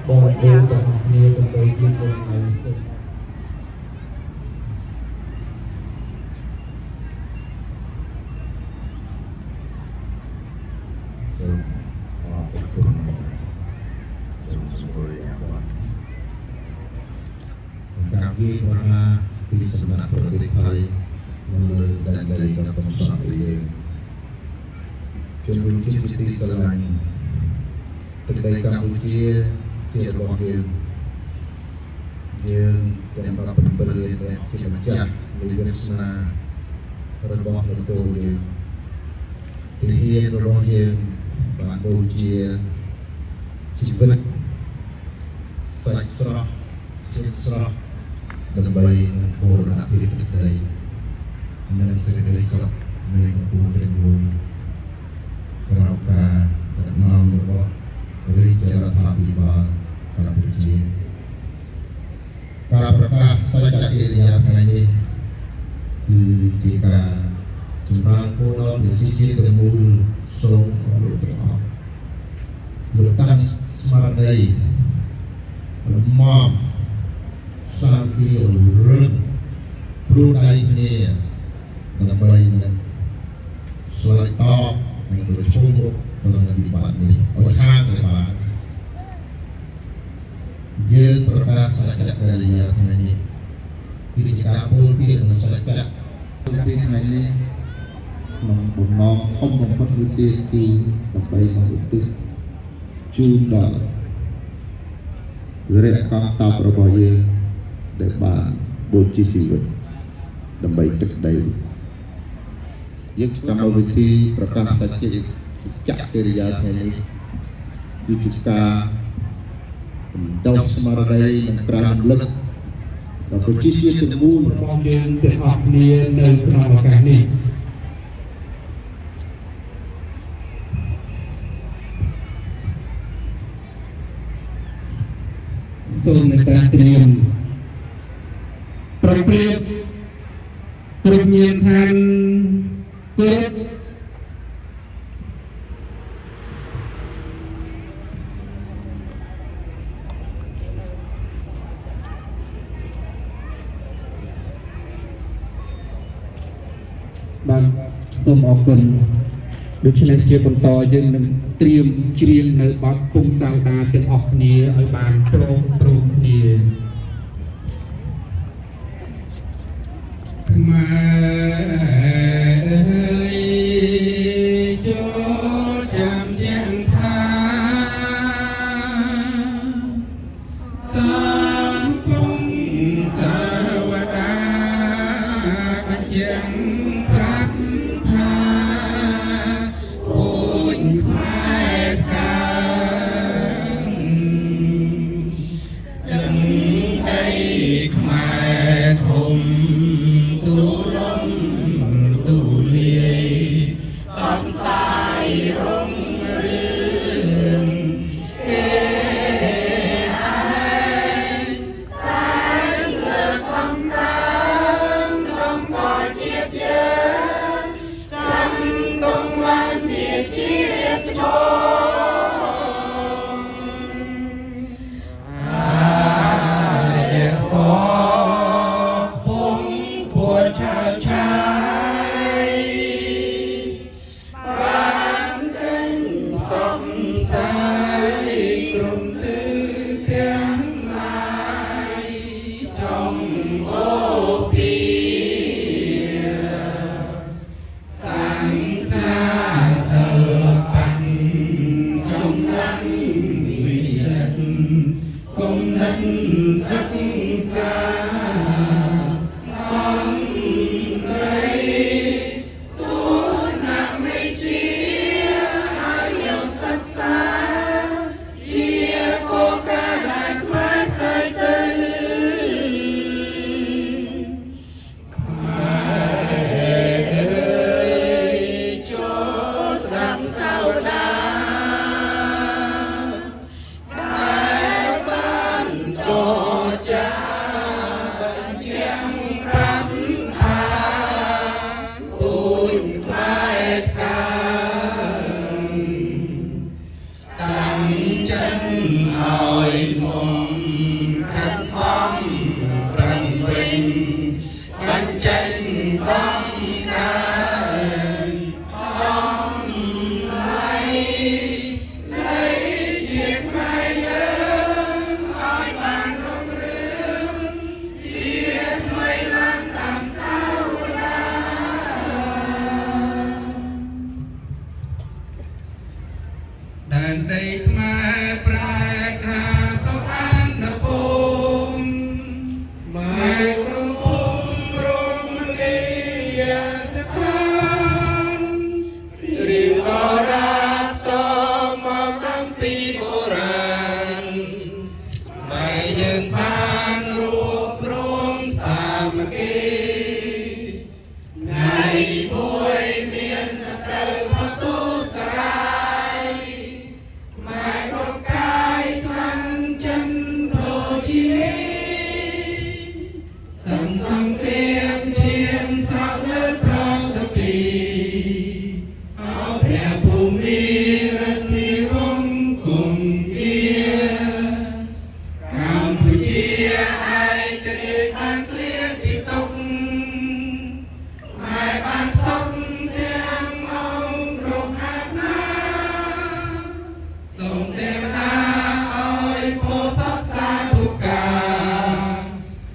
បងប្អូនទាំងអស់គ្នាដើម្បីយើងនឹងឲ្យសិន សូមអរគុណសូមសូមរិយាប័ត្រការវាយប្រហារពីសំណាក់ប្រទេសថៃមកលើដែនដីដ៏កំសត់យើងជនរួមជាតិជាទីស្រឡាញ់ទឹកដីកម្ពុជាជារបស់យើងយើងទាំង17លាននាក់ជាម្ចាស់នៃវាសនារបស់នគរយើងទាហានរបស់យើងបានបូជាជីវិតសាច់ស្រស់ឈាមស្រស់ដើម្បីនឹងបូរណភាពទឹកដីនិងសេចក្តីសុខនៃនគរទាំងមូលក្រោមការដឹកនាំរបស់រាជរដ្ឋាភិបាលកម្ពុជាការប្រកាសសច្ចកិរិយាថ្ងៃនេះគឺជាការចម្រើនពរដល់ប្រជាជាតិទាំងមូលសូមអរលោកទាំងអស់លោកតាំងស្មារតីលំមសាមគ្គីរឹងព្រួតដៃគ្នាដើម្បីនឹងឆ្លើយតបនិងប្រឈមមុខនឹងវិបត្តិនេះឲ្យខាងតែបានយើងប្រកាសសច្ចកិរិយាថ្ងៃនេះគឺជាការពោលពាក្យនឹងសច្ចៈ ពីថ្ងៃនេះក្នុងបំណងធំបំផុតមួយទៀតគឺដើម្បីនឹងឧទ្ទិសជូនដល់វីរៈកងទ័ពរបស់យើងដែលបានបូជាជីវិតដើម្បីទឹកដីយើងកម្មវិធីប្រកាសសច្ចៈសច្ចៈកិរិយាថ្ងៃនេះគឺជាការបណ្ដុះស្មារតីនិងក្រើនរំលឹកដល់ប្រជាជាតិទាំងមូល របស់យើងទាំងអស់គ្នានៅក្នុងឱកាសនេះសូមមេត្តាត្រៀមប្រព្រៀបគ្រប់ញាណឋានគ្រប់បាទសូមអរគុណដូច្នេះជាបន្តយើងនឹងត្រៀមច្រៀងនៅបទពងសាវតាទាំងអស់គ្នាឲ្យបានព្រមព្រំគ្នាខ្មែរអើយចូលចាំយ៉ាងថាតាមពងសាវតាបញ្ជាក់ប្រាប់ថាអូនខ្មែរខាង ទឹកដីខ្មែរធំទូលំទូលាយសំសាយរុងរឿងគេឯងតែលើកដំកើងដំបជាតិយើងចាំទងឡើងជាជាតិឈរ អារតពងពួរឆើតឆាយបានចេញសំសាយក្រុមទិទាំងឡាយចង់អូពីសាងស្នាសិល្បៈចំឡាំងវិចិត្រ គុំនិតសិក្សាអន្តរទស្សនវិជ្ជាឲ្យយើងសិក្សាជាគោលការណ៍ដែលខ្មែរផ្សាយទៅខ្មែរអើយចូលស្ដាប់សោដា ដែលបានចរចាបញ្ជាក់ប្រាប់ថាពូជខ្មែរកាងតាំងចិត្តឲ្យ មុំខិតខំប្រឹងវិញបាញ់ចេញបងកើដំឡៃនៃជាតិខ្មែរយើងឲ្យបានរុងរឿងជាថ្មីឡើងតាមសាវតាដែនដីខ្មែរប្រែថាសុវណ្ណភូមិម៉ែគ្រភូមិរមណីយស្ថានជ្រៀងដរាតមកតាំងពីបុរាណម៉ែយើងបានរួបរวมសាមគ្គីថ្ងៃមួយមានសត្រូវផទុសរាយ ម៉ែគ្រប់កាយស្វាងចិនប្លូជាសំសង្គ្រាមឈាមស្រក់លើប្រងតពីអោព្រះភូមិរិទ្ធីរងគង្គាកម្ពុជាឯករាជ្យបានឃ្លាតពីទុកម៉ែបានសុខទាំងអង្គគ្រប់អាត្មា សូមទេវតាឲ្យពោសពសាធុការ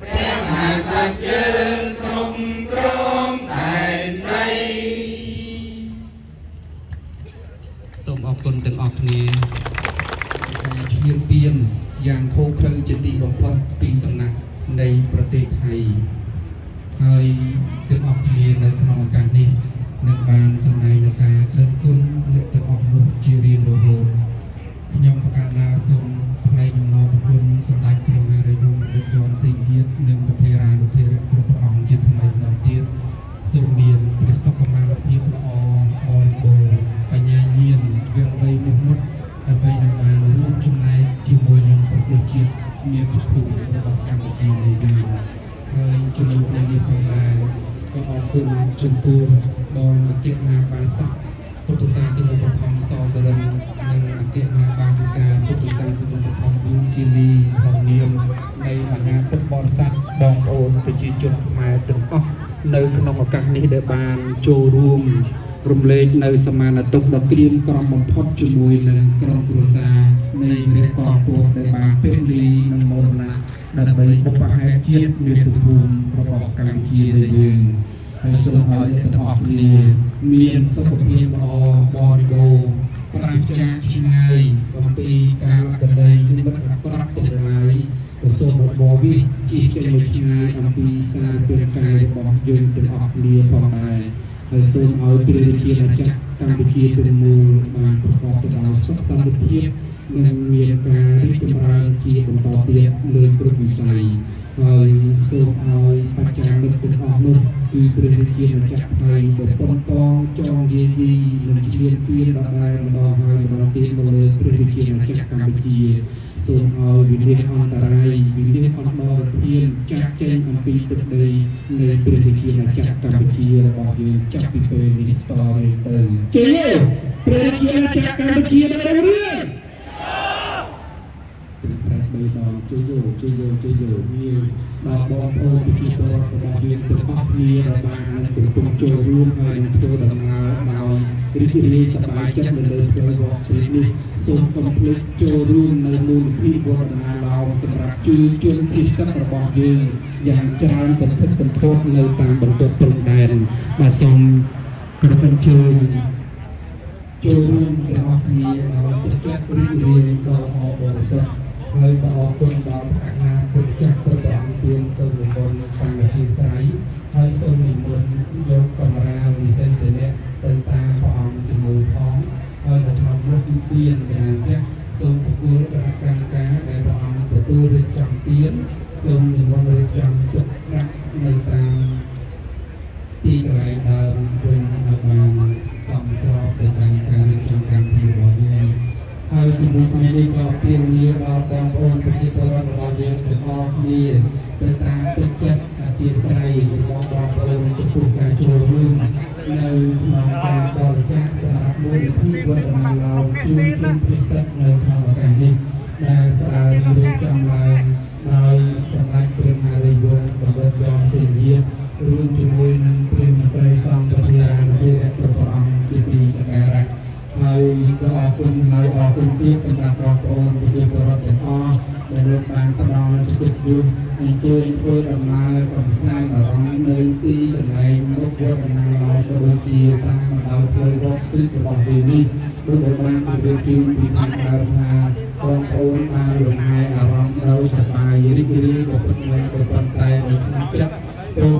ព្រះមហាក្សត្រយើងគ្រប់ក្រមដែនដីសូមអរគុណទាំងអស់គ្នាការឈ្លានពានយ៉ាងឃោរឃៅជាទីបំផុតពីសំណាក់នៃប្រទេសថៃហើយទាំងអស់គ្នានៅក្នុងឱកាសនេះនឹងបានសម្ដែងនូវការដឹងគុណអ្នកទាំងអស់នោះជារៀងរហូត ខ្ញុំប្រកាសណាសូមថ្លែងអំណរគុណសម្ដេចព្រះមហារាជវង្សបណ្ឌិតយ៉នសេងហៀតនិងប្រធារានុធារៈគ្រប់ព្រះអង្គជាថ្មីម្ដងទៀតសូមមានព្រះសុខុមាលភាពល្អបរិបូរណ៍បញ្ញាញាណវែងវៃមុះមុតដើម្បីនឹងបានរួមចំណែកជាមួយនឹងប្រទេសជាតិមាតុភូមិរបស់កម្ពុជានៃយើងហើយជាមួយគ្នានេះផងដែរក៏អរគុណចំពោះបងអគ្គមហាបាសក ពុទ្ធសាសនូបត្ថម្ភសសរិននិងអគ្គមហាបាសិកាពុទ្ធសាសនូបត្ថម្ភវឿងជាលីក្នុងនាមនៃមហាពុទ្ធបរិស័ទបងប្អូនប្រជាជនខ្មែរទាំងអស់នៅក្នុងឱកាសនេះដែលបានចូលរួមរំលែកនៅសមានទុក្ខដ៏ក្រៀមក្រំបំផុតជាមួយនឹងក្រុមគ្រួសារនៃវីរកងទ័ពដែលបានពលីនិងមរណៈដើម្បីបុព្វហេតុជាតិមាតុភូមិរបស់កម្ពុជានៃយើង ហើយសូមឲ្យអ្នកទាំងអស់គ្នាមានសុខភាពល្អបរិបូរណ៍ប្រាសចាកឆ្ងាយអំពីការលក្ខណៈនិមិត្តអាក្រក់ទាំងឡាយក៏សូមឲ្យបវិសជៀសចេញឲ្យឆ្ងាយអំពីសារពាង្គកាយរបស់យើងទាំងអស់គ្នាផងដែរហើយសូមឲ្យព្រះរាជាណាចក្រកម្ពុជាទាំងមូលបានប្រកបទៅដោយសុខសន្តិភាពនិងមានការរីកចម្រើនជាបន្តទៀតលើគ្រប់វិស័យហើយសូមឲ្យបច្ចាមិត្តទាំងអស់នោះគឺព្រះរាជាណាចក្រថៃដែលប៉ុនប៉ងចងយាយីនិងឈ្លានពានដដែលម្ដងហើយម្ដងទៀតមកលើព្រះរាជាណាចក្រកម្ពុជាសូមឲ្យវិនិច្ឆ័យអន្តរាយវិនិច្ឆ័យអន្តរធានចាក់ចេញអំពីទឹកដីនៃព្រះរាជាណាចក្រកម្ពុជារបស់យើងចាប់ពីពេលនេះតរៀងទៅជ័យព្រះរាជាណាចក្រកម្ពុជានៅរឿង ទាំងស្រែកបីដងជ័យយោជ័យយោជ័យយោមានដល់បងប្អូនប្រជាពលរដ្ឋរបស់យើងទាំងអស់គ្នាដែលបាននឹងកំពុងចូលរួមហើយនឹងធ្វើដំណើរដោយរីករាយសប្បាយចិត្តនៅលើផ្លូវ Walk Street នេះសូមកុំភ្លេចចូលរួមនៅមូលនិធិវឌ្ឍនាឡោមសម្រាប់ជួយជនភៀសសឹករបស់យើងយ៉ាងច្រើនសន្ធឹកសន្ធាប់នៅតាមបន្ទាត់ព្រំដែនបាទសូមគោរពអញ្ជើញ ចូលរួមទាំងអស់គ្នាដោយទឹកចិត្តរីករាយដ៏ល្អបរិសុទ្ធហើយក៏អរគុណដល់ព្រះអាគុណចាស់គ្រប់ព្រះអង្គទានសូមនិមន្តតាមអធិស្ឋានហើយសូមនិមន្តយកកម្រាលវិសេសៈទៅតាមព្រះអង្គជាមួយផងហើយនៅក្នុងនោះគឺទានព្រះចាស់សូមប្រគល់គណៈកម្មការដែលព្រះអង្គទទួលរៀបចំទានសូមនិមន្តរៀបចំទុកដាក់នៅតាម ទីកន្លែងដើមវិញឲ្យបានសមស្របទៅតាមការរៀបចំកម្មវិធីរបស់យើងហើយជាមួយគ្នានេះក៏ពៀនលាដល់បងប្អូនប្រជាពលរដ្ឋរបស់យើងទាំងអស់គ្នាទៅតាមទឹកចិត្តអធិស្ឋានរបស់បងប្អូនចំពោះការចូលរួមនៅក្នុងការបរិច្ចាគសម្រាប់មូលនិធិវឌ្ឍនាឡោមជួយជនពិសេសនៅក្នុងឱកាសនេះដែលផ្ដើមរៀប គុណហើយអរគុណទៀតសម្រាប់បងប្អូនប្រជាពលរដ្ឋទាំងអស់ដែលលោកបានផ្ដល់កិត្តិយសអញ្ជើញធ្វើដំណើរកំសាន្តអារម្មណ៍នៅទីកន្លែងមុខវត្តបណ្ណាល័យក៏ដូចជាតាមបណ្ដោយផ្លូវ Walk Street របស់យើងនេះដូចដែលបានជម្រាបជូនពីខាងដើមថាបងប្អូនបានលំហែអារម្មណ៍ដោយសប្បាយរីករាយក៏ពិតមែនក៏ប៉ុន្តែនៅក្នុងចិត្តពោ